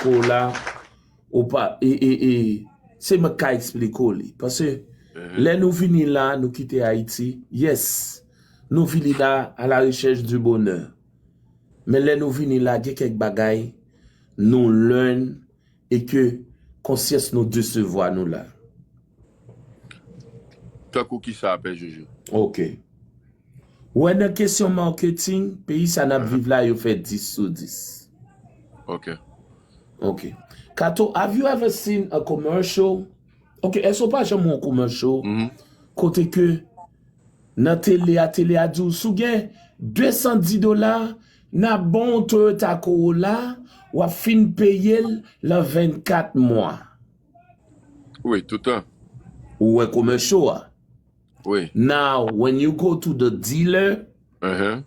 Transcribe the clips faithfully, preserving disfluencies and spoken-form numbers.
Ou la, ou pa, e, e, e, se mwen k ka eksplike w li. Paske lè nou vini la, nou kite Ayiti, yes, nou vini la à la recherche du bonheur. Men lè nou vini la, gen kèk bagay nou learn e ke konsyans nou desevwa nou la. Tankou kisa, Pè Jojo? Ok. Ou wè nan kesyon marketing, peyi sa n ap viv la, yo fè dis sou dis. Ok. Ok. Kato, have you ever seen a commercial? Ok, èske w pa janm wè yon commercial kote ke nan tele a, tele a di w, si w gen de san dis dola, n ap ba w Toyota Corolla, w ap fin peye l lan vennkat mwa. Wi, toutan. Ou wè commercial a. Wi. Now, when you go to the dealer, Uh-huh.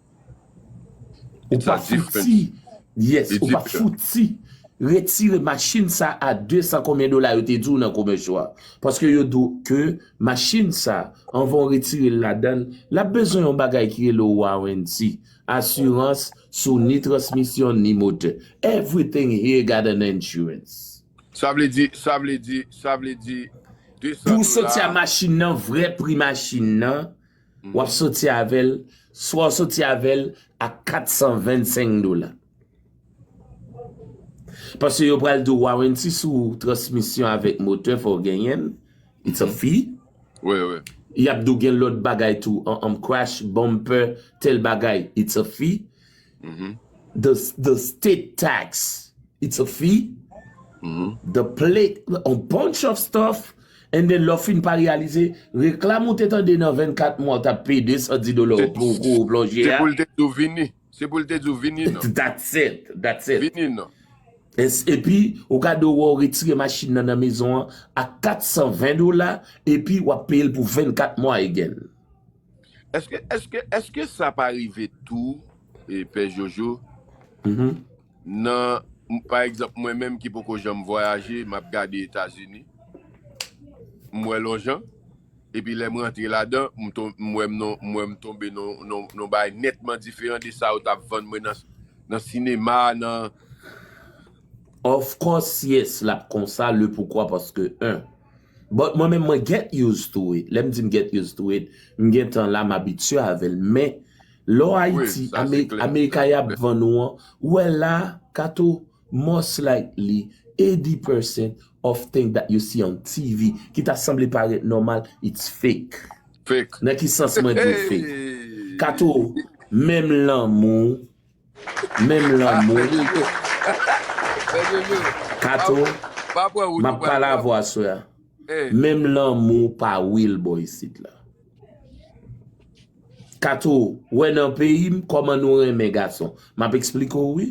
ou It's a pa different- fouti. Yes, It's ou pa different. fouti retire machin sa a de san konbyen dola yo te di w nan commercial a. Paske yo di w ke machin sa, anvan w retire l ladan l, l ap bezwen yon bagay ki rele warranty, asirans sou ni transmisyon ni motè. Everything here got an insurance. Sa vle di, sa vle di, sa vle di de san Pou w soti a dola. Machin nan, vrè pri machin nan, w ap soti avè l, swa w soti avè l a kat san vennsenk dola. Paske yo pral di w warranty sou transmisyon avèk motè, fò w genyen l. It's a fee. Wi, wi. Y ap di w gen lòt bagay tou, an, an crash, bumper, tèl bagay, it's a fee. The, the state tax, it's a fee. The plate, a bunch of stuff. And then lè w fin pa reyalize, reklam ou te tande nan vennkat mwa, w t ap peye de san dis dola Se- pou, pou plonje Se a. Pou l te di w vini. Se pou l te di w vini, non. That's it. That's it. Vini, non. Es- Epi, ou gade w wè w retire machin nan nan mezon an a kat san ven dola, epi w ap peye l pou vennkat mwa again. Èske, èske, èske sa pa rive tou, e, Pè Jojo, nan, m- pa egzanp, mwen menm ki poko janm vwayaje, m ap gade Etazini, m wè lonjan, epi lè m rantre ladan, m ton- m wè m non- m wè m tonbe non, non, non bagay nètman diferan de sa yo t ap vann mwen nan, nan sinema, nan Of course, yes, l ap konsa, le poukwa, paske, en, but mwen menm, mwen get used to it. Lè m di m get used to it, m gentan la, m abitye avè l. Men, lè w Ayiti, Sa se klè. America y ap vann ou an, ou wè la, Kato, most likely, eighty percent of things that you see on T V, ki ta sanble parèt nòmal, it's fake. Fake. Nan ki sans mwen di w fake? Kato, menm lanmou, menm lanmou. Kato, m ap pale avè w aswè a. Menm lanmou pa real bò isit la. Kato, wè nan peyi m, kòman nou renmen gason. M ap eksplike w, wi.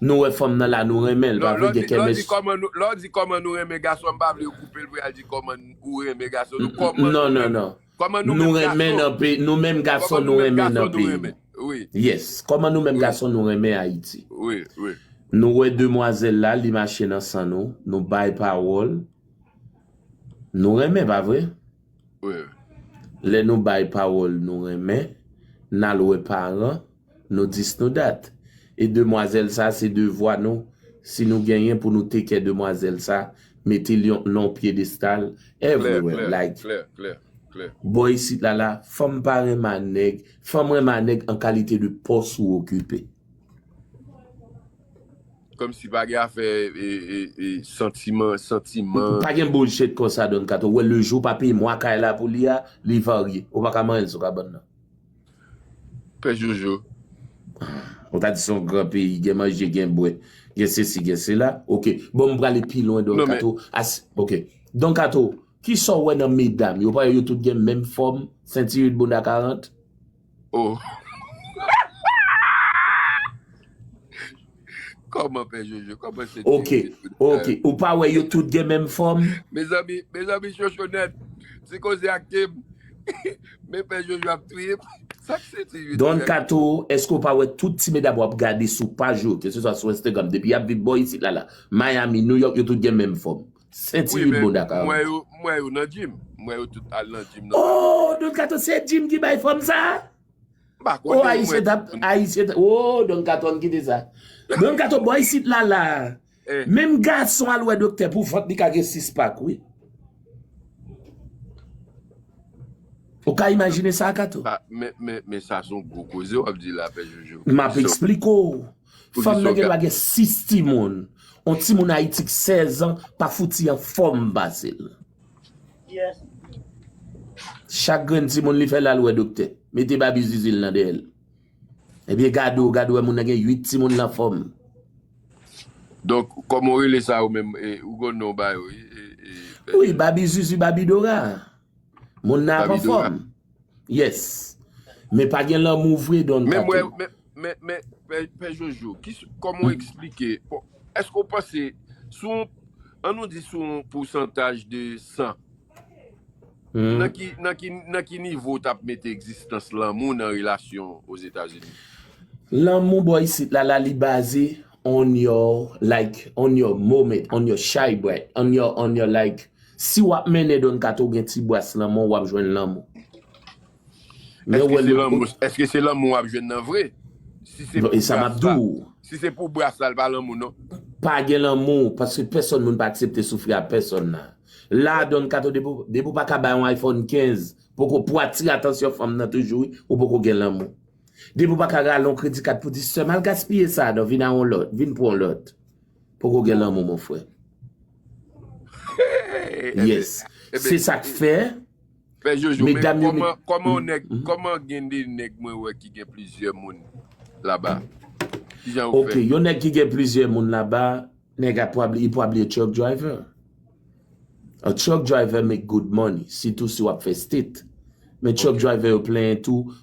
Nou wè fanm nan la, nou renmen l, pa vre, gen kèmès. Lè w di kòman nou renmen gason, m pa vle yo koupe l pou y al di kòman ou renmen gason. Nou, kòman Non, non, non. Nou renmen nan peyi, nou menm gason, nou renmen nan peyi. Yes, kòman nou menm gason, nou renmen Ayiti. Nou wè demwazèl la, li mache nan san nou, nou bay pawòl, nou renmen, pa vre? Lè nou bay pawòl, nou renmen, n al wè paran, nou dis nou dat. E demwazèl sa, se devwa nou, si nou genyen pou nou take care demwazèl sa, mete l yon, nan yon pyedestal, everywhere, like, bò isit la la, fanm pa renmen a nèg, fanm renmen a nèg an kalite de pòs ou okipe. Kòmsi pa gen afè, e, e, e, santiman, santiman. Pa gen bullshit konsa, Don Kato. Ou wè, le jou pa peye mwa kay la pou li a, li varye. Ou pa ka manyen l sou kabann nan. Pè Jojo. Ou ta di se yon gran peyi, gen manje, gen bwè, gen sesi, gen sela. Ok. Bon, m prale pi lwen, Don Kato. Ok. Don Kato, kisa w wè nan medam? Yo pa yo tout gen menm fòm, sentirit bounda karant? Oh. Kòman, Pè Jojo? Kòman se Ok, ok. Ou pa wè yo tout gen menm fòm? Mezanmi, mezanmi, Chochonèt, ti koze ak Kim. Men Pè Jojo ap touye m. Sa k se ti Don Kato, èske w pa wè tout ti medam w ap gade sou paj yo, ke se swa sou Instagram, depi y ap viv bò isit la la, Miami, New York, yo tout gen menm fòm? Sentirit bounda karant. M wè yo, m wè yo nan gym. M wè yo tout al nan gym nan. Oh, Don Kato, se gym ki bay fòm sa? M pa konnen. Oh, Ayisyen t ap, Ayisyen t ap, oh, Don Kato, ann kite sa. Don Kato, bò isit la la. Menm gason al wè doktè pou vant li ka gen sis pak, wi. Ou ka imajine sa, Kato? Men sa se yon gwo koze w ap di la, Pè Jojo. M ap eksplike w. Fanm nan gen dwa gen sis timoun. Yon timoun Ayiti k sèz an pa fouti anfòm pase l. Chak grenn timoun li fè l al wè doktè. Mete babi zizi l nan dèyè l. Ebyen gade w, gade w wè moun nan gen uit timoun l anfòm. Donk, kòman w rele sa ou menm? Ou gon non ba yo? Wi, babi zizi, babi dora. Moun nan ap anfòm. Yes. Men pa gen lanmou vre, Don Kato. Men, men, men, Pè Jojo, kòman w eksplike? Èske w panse, sou, ann nou di sou yon pousantaj de san, nan ki, nan ki, nan ki nivo w t ap mete egzistans lanmou nan relasyon Ozetazini? Lanmou bò isit la, la li baze on your, like, on your moment, on your shine bright, on your, on your, like, si w ap mennen Don Kato gen ti bras lanmou, w ap jwenn lanmou. Men Èske wè se lanmou, èske se lanmou w ap jwenn nan vre? Si se Non, pou e sa m ap bras di la, w. Si se pou bras la, l pa lanmou non. Pa gen lanmou, paske pèsonn moun pa aksepte soufri a pèsonn la. La, Don Kato, depi w, depi w pa ka bay yon iPhone kenz, poko pou atire atansyon fanm nan toujou, wi, ou poko gen lanmou. Depi w pa ka rale yon kredi kat pou di, sè m, al gaspiye sa, non, vin a yon lòt, vin pran yon lòt. Poko gen lanmou, mon frè. Yes. Se sa k fè, Pè Jojo, men kòman, kòman yon nèg, kòman gen de nèg mwen wè ki gen plizyè moun laba? Kijan yo fè? Ok, yon nèg ki gen plizyè moun laba, nèg a probably, he probably a truck driver. A truck driver make good money, sitou si w ap fè state. Men truck driver yo plenyen tou,